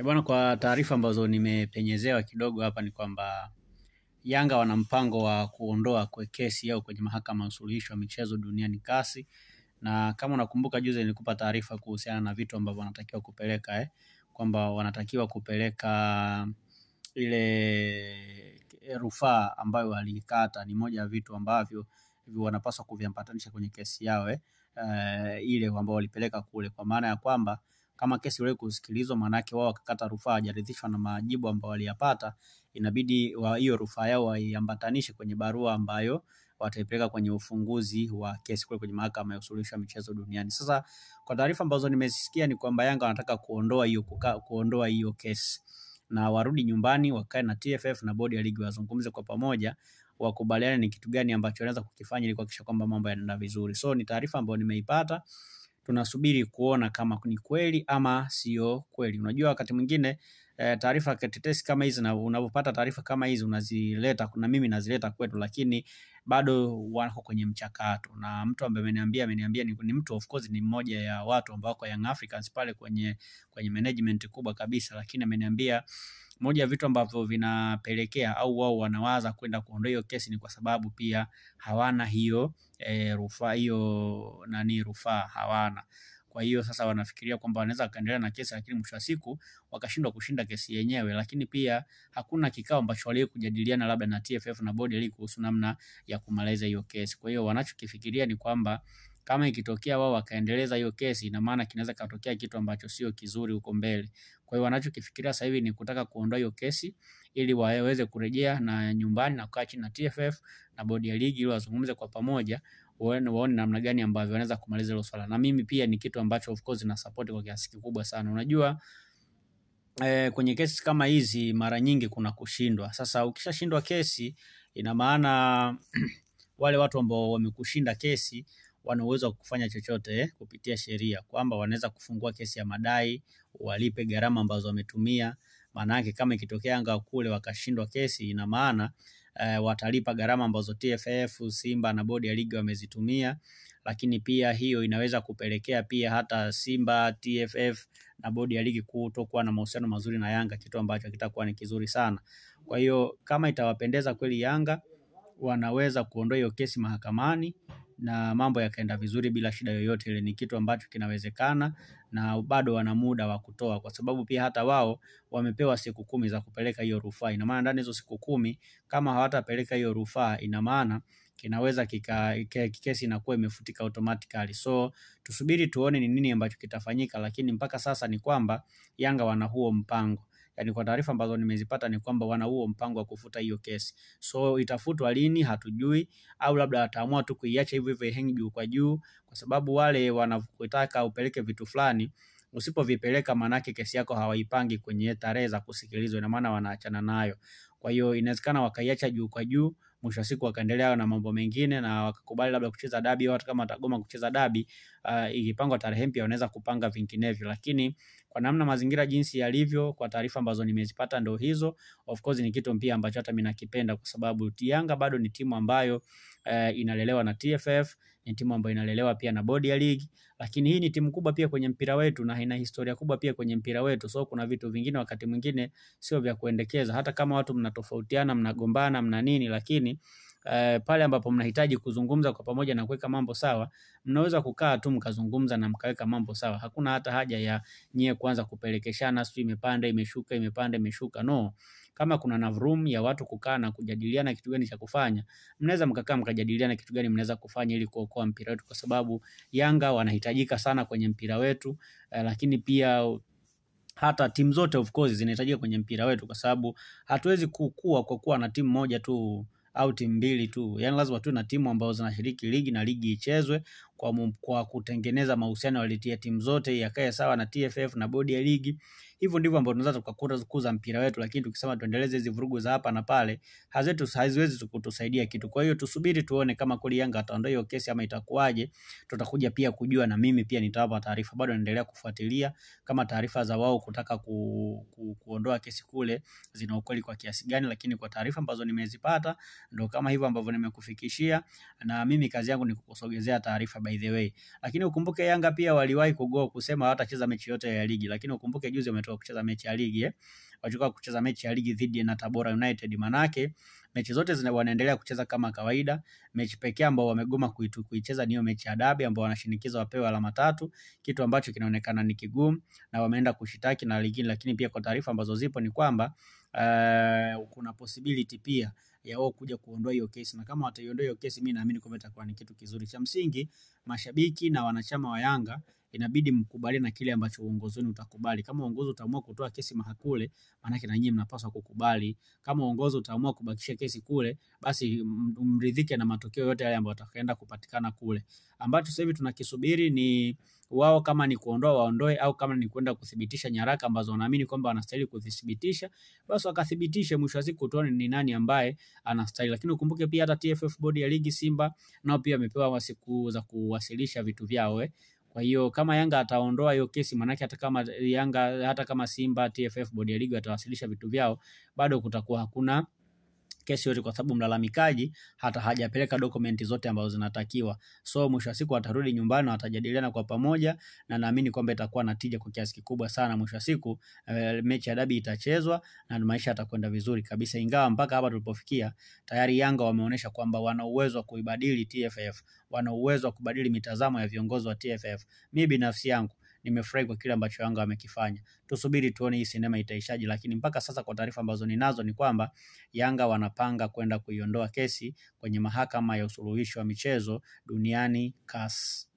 Bwana, kwa taarifa ambazo nimepenyezewa kidogo hapa ni kwamba Yanga wana mpango wa kuondoa kwa kesi yao kwenye mahakama ya usuluhishi wa michezo duniani kasi. Na kama unakumbuka juzi nilikupa taarifa kuhusiana na vitu ambavyo wanatakiwa kupeleka kwamba wanatakiwa kupeleka ile rufaa ambayo waliikata, ni moja ya vitu ambavyo wanapaswa kuviambatanisha kwenye kesi yao ile ambao walipeleka kule, kwa maana ya kwamba kama kesi ile kusikilizwa, maanake wao wakakata rufaa, hajaridhishwa na majibu ambayo waliyapata, inabidi hiyo rufaa yao waiambatanishe kwenye barua ambayo wataipeleka kwenye ufunguzi wa kesi kule kwenye mahakama ya usuluhishi wa michezo duniani. Sasa kwa taarifa ambazo nimezisikia ni kwamba Yanga wanataka kuondoa hiyo kuondoa hiyo kesi na warudi nyumbani wakae na TFF na bodi ya ligi wazungumze kwa pamoja, wakubaliane ni kitu gani ambacho wanaweza kukifanya ili kuhakikisha kwamba mambo yanaenda vizuri. So ni taarifa ambayo nimeipata, tunasubiri kuona kama ni kweli ama sio kweli. Unajua wakati mwingine taarifa tetesi kama hizi, na unapopata taarifa kama hizi unazileta, kuna mimi nazileta kwetu, lakini bado wako kwenye mchakato. Na mtu ambaye ameniambia ni mtu of course ni mmoja ya watu ambao wako Young Africans pale kwenye management kubwa kabisa, lakini ameniambia moja ya vitu ambavyo vinapelekea au wao wanawaza kwenda kuondoa hiyo kesi ni kwa sababu pia hawana hiyo rufaa, hiyo nani rufaa hawana. Kwa hiyo sasa wanafikiria kwamba wanaweza kaendelea na kesi, lakini mwisho wa siku wakashindwa kushinda kesi yenyewe. Lakini pia hakuna kikao ambacho waliwahi kujadiliana labda na TFF na bodi ili kuhusu namna ya kumaliza hiyo kesi. Kwa hiyo wanachokifikiria ni kwamba kama ikitokea wao wakaendeleza hiyo kesi, ina maana kinaweza katokea kitu ambacho sio kizuri huko mbele. Kwa hiyo wanachokifikiria sasa hivi ni kutaka kuondoa hiyo kesi ili waweze kurejea na nyumbani na kukaa chini na TFF na bodi ya ligi ili wazungumze kwa pamoja, waone namna gani ambavyo wanaweza kumaliza hilo swala. Na mimi pia ni kitu ambacho of course na support kwa kiasi kikubwa sana. Unajua kwenye kesi kama hizi mara nyingi kuna kushindwa. Sasa ukishashindwa kesi, ina maana wale watu ambao wamekushinda kesi wana uwezo wa kufanya chochote kupitia sheria, kwamba wanaweza kufungua kesi ya madai, walipe gharama ambazo wametumia. Maana yake kama ikitokea Yanga kule wakashindwa kesi, ina maana watalipa gharama ambazo TFF, Simba na bodi ya ligi wamezitumia. Lakini pia hiyo inaweza kupelekea pia hata Simba, TFF na bodi ya ligi kutokuwa na mahusiano mazuri na Yanga, kitu ambacho kitakuwa ni kizuri sana. Kwa hiyo kama itawapendeza kweli Yanga, wanaweza kuondoa hiyo kesi mahakamani na mambo yakaenda vizuri bila shida yoyote ile. Ni kitu ambacho kinawezekana na bado wana muda wa kutoa, kwa sababu pia hata wao wamepewa siku 10 za kupeleka hiyo rufaa. Ina maana ndani hizo siku 10 kama hawatapeleka hiyo rufaa, ina maana kinaweza kesi inakuwa imefutika automatically. So tusubiri tuone ni nini ambacho kitafanyika, lakini mpaka sasa ni kwamba Yanga wana huo mpango. Yaani kwa taarifa ambazo nimezipata ni kwamba wana huo mpango wa kufuta hiyo kesi. So itafutwa lini hatujui, au labda wataamua tu kuiacha hivyo hivyo hang juu kwa juu, kwa sababu wale wanakutaka upeleke vitu fulani, usipovipeleka manake kesi yako hawaipangi kwenye tarehe za kusikilizwa, ina maana wanaachana nayo. Kwa hiyo inawezekana wakaiacha juu kwa juu, mwisho wa siku wakaendelea na mambo mengine na wakakubali labda kucheza dabi, au hata kama watagoma kucheza dabi, ikipangwa tarehe mpya wanaweza kupanga vinginevyo. Lakini kwa namna mazingira jinsi yalivyo, kwa taarifa ambazo nimezipata ndo hizo. Of course ni kitu pia ambacho hata mimi nakipenda, kwa sababu Yanga bado ni timu ambayo inalelewa na TFF, ni timu ambayo inalelewa pia na bodi ya ligi, lakini hii ni timu kubwa pia kwenye mpira wetu na ina historia kubwa pia kwenye mpira wetu. So kuna vitu vingine wakati mwingine sio vya kuendekeza, hata kama watu mnatofautiana, mnagombana, mna nini, lakini pale ambapo mnahitaji kuzungumza kwa pamoja na kuweka mambo sawa, mnaweza kukaa tu mkazungumza na mkaweka mambo sawa. Hakuna hata haja ya nyie kuanza kupelekeshana, sio imepanda imeshuka, imepanda imeshuka. No, kama kuna na room ya watu kukaa na kujadiliana kitu gani cha kufanya, mnaweza mkakaa mkajadiliana kitu gani mnaweza kufanya ili kuokoa mpira wetu, kwa sababu Yanga wanahitajika sana kwenye mpira wetu, lakini pia hata timu zote of course zinahitajika kwenye mpira wetu, kwa sababu hatuwezi kukua kwa kuwa na timu moja tu au timu mbili tu. Yaani lazima tu na timu ambazo zinashiriki ligi na ligi ichezwe kwa kutengeneza mahusiano ya timu zote yakae sawa na TFF na bodi ya ligi. Hivyo ndivyo ambavyo tunaweza tukakuza mpira wetu, lakini tukisema tuendeleze hizi vurugu za hapa na pale haziwezi kutusaidia kitu. Kwa hiyo tusubiri tuone kama kweli Yanga ataondoa hiyo kesi ama itakuwaje. Tutakuja pia kujua, na mimi pia nitawapa taarifa. Bado naendelea kufuatilia kama taarifa za wao kutaka kuondoa kesi kule zina ukweli kwa kiasi gani, lakini kwa taarifa ambazo nimezipata ndo kama hivyo ambavyo nimekufikishia, na mimi kazi yangu ni kukusogezea taarifa. by the way. Lakini ukumbuke Yanga pia waliwahi kugo kusema hawatacheza mechi yote ya ligi, lakini ukumbuke juzi wametoka kucheza mechi ya ligi. Wachukua kucheza mechi ya ligi dhidi na Tabora United. Manake mechi zote wanaendelea kucheza kama kawaida. Mechi pekee ambao wamegoma kuicheza niyo mechi ya dabi ambao wanashinikiza wapewe alama 3, kitu ambacho kinaonekana ni kigumu, na wameenda kushitaki na ligi. Lakini pia kwa taarifa ambazo zipo ni kwamba kuna possibility pia ya wao kuja kuondoa hiyo kesi, na kama wataiondoa hiyo kesi, mimi naamini kwamba itakuwa ni kitu kizuri. Cha msingi, mashabiki na wanachama wa Yanga inabidi mkubali na kile ambacho uongozi wenu utakubali. Kama uongozi utaamua kutoa kesi mahakule, maanake na nyinyi mnapaswa kukubali. Kama uongozi utaamua kubakisha kesi kule, basi mridhike na matokeo yote yale ambayo yatakaenda kupatikana kule. Ambacho sasa hivi tunakisubiri ni wao, kama ni kuondoa waondoe, au kama ni kwenda kuthibitisha nyaraka ambazo wanaamini kwamba wanastahili kuzithibitisha, basi wakathibitishe. Mwisho wa siku tuone ni nani ambaye anastahili. Lakini ukumbuke pia hata TFF bodi ya ligi Simba nao pia wamepewa siku za kuwasilisha vitu vyao. Kwa hiyo kama Yanga ataondoa hiyo kesi, manake hata kama Yanga, hata kama Simba, TFF bodi ya ligi watawasilisha vitu vyao, bado kutakuwa hakuna kesi yote, kwa sababu mlalamikaji hata hajapeleka dokumenti zote ambazo zinatakiwa. So mwisho wa siku watarudi nyumbani na watajadiliana kwa pamoja, na naamini kwamba itakuwa na tija kwa kiasi kikubwa sana. Mwisho wa siku mechi ya dabi itachezwa na maisha yatakwenda vizuri kabisa, ingawa mpaka hapa tulipofikia tayari Yanga wameonyesha kwamba wana uwezo wa kuibadili TFF, wana uwezo wa kubadili mitazamo ya viongozi wa TFF. Mimi binafsi yangu nimefurahi kwa kile ambacho Yanga wamekifanya. Tusubiri tuone hii sinema itaishaje, lakini mpaka sasa kwa taarifa ambazo ninazo ni kwamba Yanga wanapanga kwenda kuiondoa kesi kwenye mahakama ya usuluhishi wa michezo duniani CAS.